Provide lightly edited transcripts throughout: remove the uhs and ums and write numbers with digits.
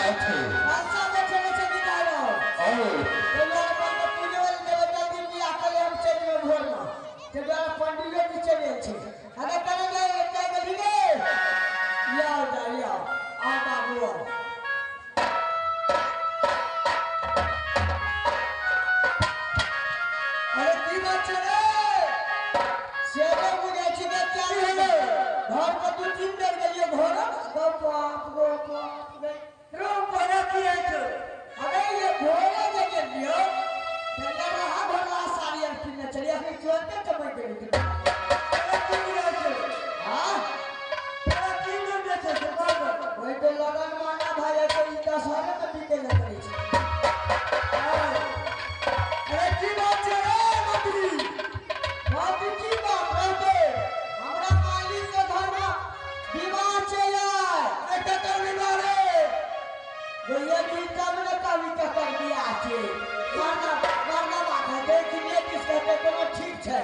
अच्छा पैसा बैठे छै निकालो ओ ते दुआरे अपन पूजे वाली देवे जल्दी बियाह कर ले हम चलि जेबै भोरमे ते दुआरे पंडितो जी चलि गेल छै अरे करे गे जाय गेली गे याओ जा याओ आ बाबू आओ। अरे की बात छै रे से नहि बुझै छी गे क्या भेलै घर पर दू तीन बेर गेलियै घर गो बाप गो बाप गे रो बड़ा की है छो अरे ये भोरे जे गेलियो ते लड़हा भरला साड़ी आर किनने छलियै अखनी तुरन्ते चमकि गेलै। तोरा की बुझाइ छौ हाँ तोरा की मन जाइ छै से बात ओहि पे लगन माना भए जाइ छै ई दशहरे मे बिके लए करै छै। अरे की बात छै रे मंत्री बात की बात रहतै हमरा मालिक के घर मे विवाह छै यार। अरे ककर विवाह रे गोलिया भी तब ने कभी ककर बियाह छै मरना मरना बात हेतै कि नहि किछु कहतै कोनो ठीक छै।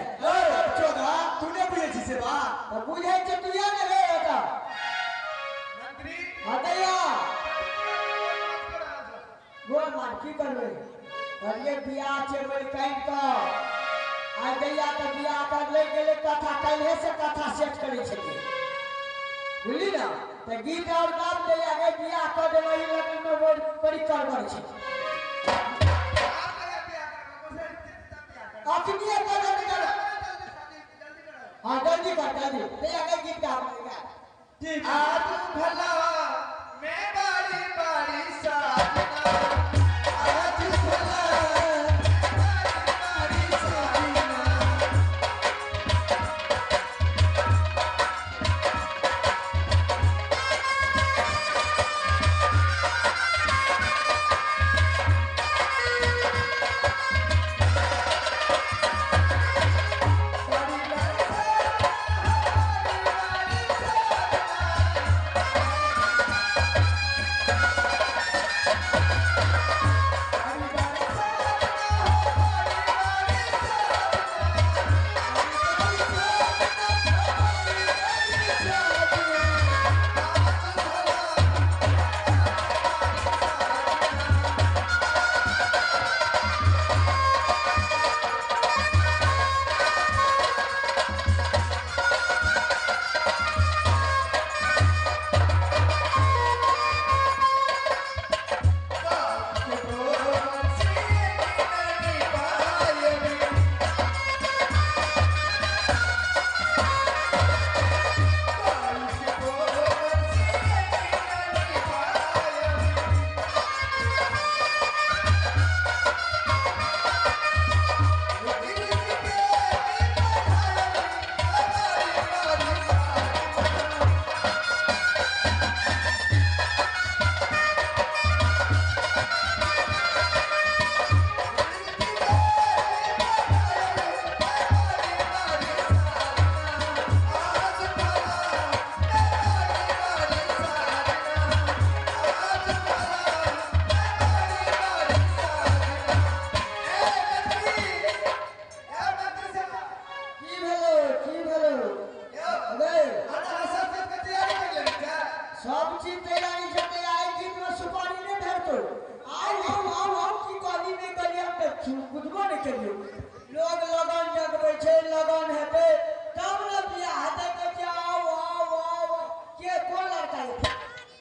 चोदा तू नहि बुझै छी से बात तऽ बुझै छै तू या ने रे एतऽ मंत्री हँ दैया गोल मार की करबै कहलियै बियाह छै मलिकाइन के आइ दैया के बियाह कर ले गेलै कथा काल्हे से कथा सेट करै छलियै बुझली ने तऽ गीत और गाब दैया गे बियाह कऽ देबै ई लगन मे बड़ी बड़ी गड़बड़ छै। अखनिये कऽ देबै चल हाँ जल्दी कर जल्दी दैया गे गीत गाब गा। ठीक आज भला मैं बारी बारी साजना आज भला बारी बारी साजना बारी बारी की भेलै की भेलै अरे सब चीज तैयारी छै ते आइ गीत मे सुपारी नहि धरतौ आउ आउ आउ आउ की कहली नहि कहली हम तऽ बुझबो नहि केलियौ। लोग लगन जगबै छै लगन हेतै तब ने बियाह हेतै कहै छै आउ आउ आउ आउ। के कोन लड़का एतै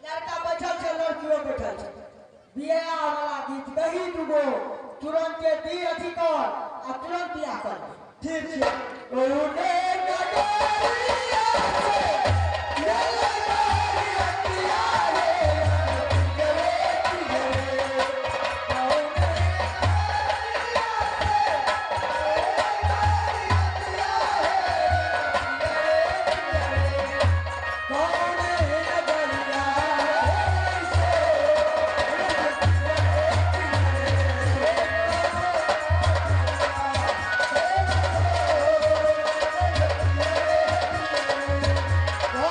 लड़का बैठल छै लड़कियो बैठल छै बियाह वाला गीत गही दूगो तुरन्ते दी अथी कर आ तुरंत बियाह कर दे। ठीक छै ओने नगरिया से Hey!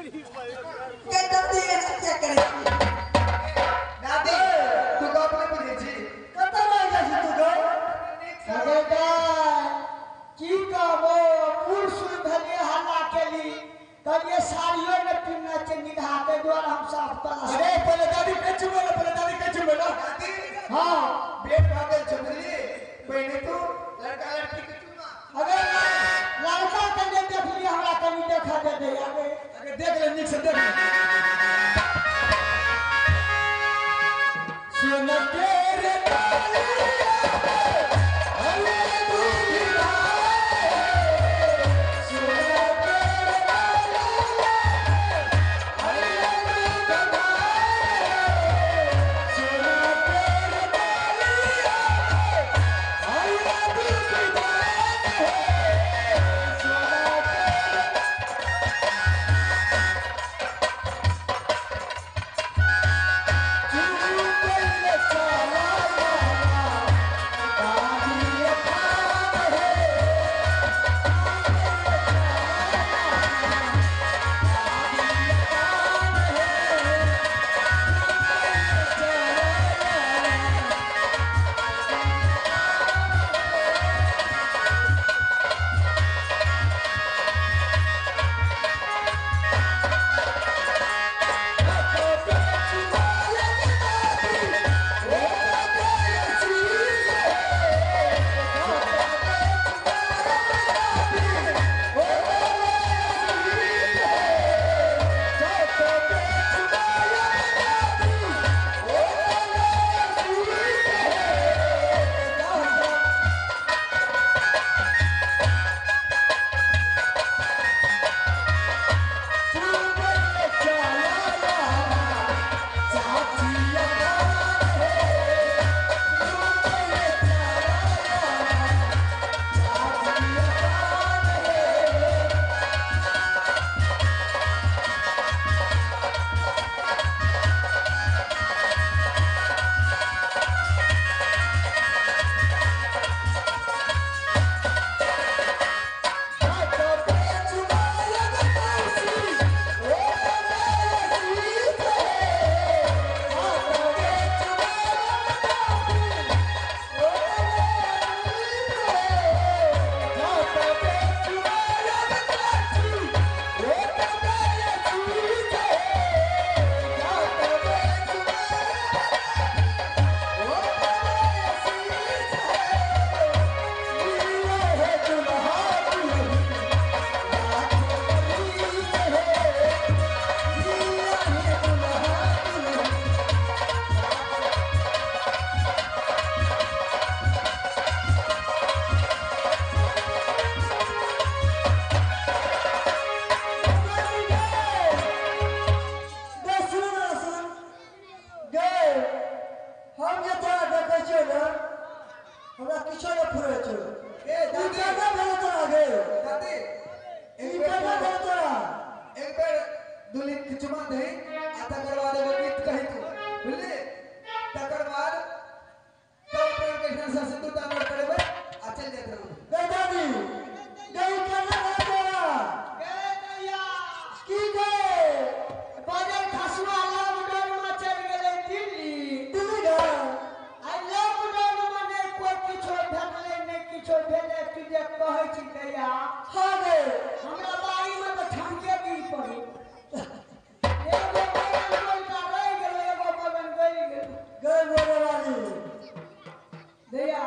के दादी एना किया करै छी? दादी तू गप नहि बुझै छी। कतऽ रहि जाइ छी तू गै? अरे दाइ की कहबो, बूढ़ सूढ़ भेलियै, हल्ला केली, कहलियै साड़ियो नहि पिन्हना छै निगाह, ताहि दुआरे हम साफ कला। अरे पहिले दादी के चुमेला, पहिले दादी के चुमेला। दादी हाँ भेंट भऽ गेल छै बुझली, पहिने तू लड़का लड़की के चुमा। अरे लड़का के नहि देखलियै, हमरा कनि देखा दे दे। अरे अरे देख ले, नीक से देख ले। सुन के रे डालिया अरे दूधी भाई, सुन के रे डालिया अरे दूधी भाई, सुन के रे डालिया अरे दूधी भाई, सुन के रे हम जे तोरा देखै छियौ ने, हमरा किछो नहि फुरै छौ। ए ई दादी केना भेलै तोरा गे? दादी ई एक केना बेर भेलै तोरा? एक बेर दुल्हन के चुमा दही आ तकर बाद एगो गीत कही तू बुझली, तकर बाद तब अपन कृष्ण से सिंदूर दान करेबै आ चलि जाइत रहू। गै दादी, गै ई केना भेलै तोरा? गे दैया की गे? बजल खसुआ लॉकडाउन में चलि गेलै दिल्ली। दिल्ली गे? आइ लॉकडाउन में नहि कोइ किछो भेटलै, नहि किछो भेलै। तू जे कहै छी दैया, हाँ गे। हमरा बाड़ी में तऽ ठमके गिर पड़ै। एगो बगन गोलका रहि गेलै, एगो बगन गलि गेलै। गै बोले वाली। दैया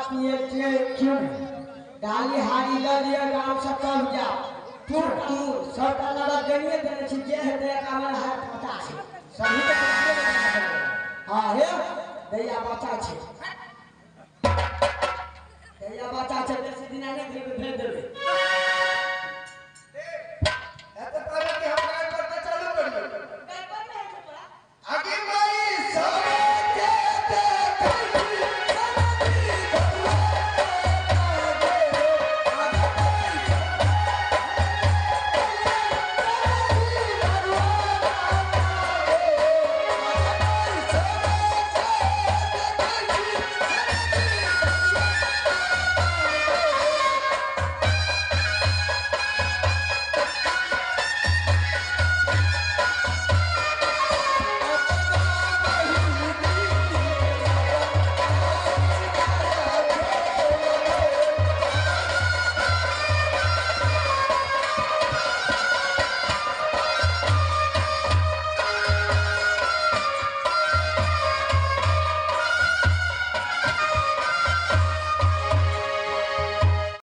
पिए छियै। क्यों नहीं? गाली हारी लऽ लिअ गाम से तब जाओ। तू तू सबटा नगद देनिये देने छी जे हेतै एकावन हजार पता छै। सभी के पुराने बच्चा सब। हाँ हे दैया बच्चा छै, दैया बच्चा छै, बेसी दिना नहि भेज देबै।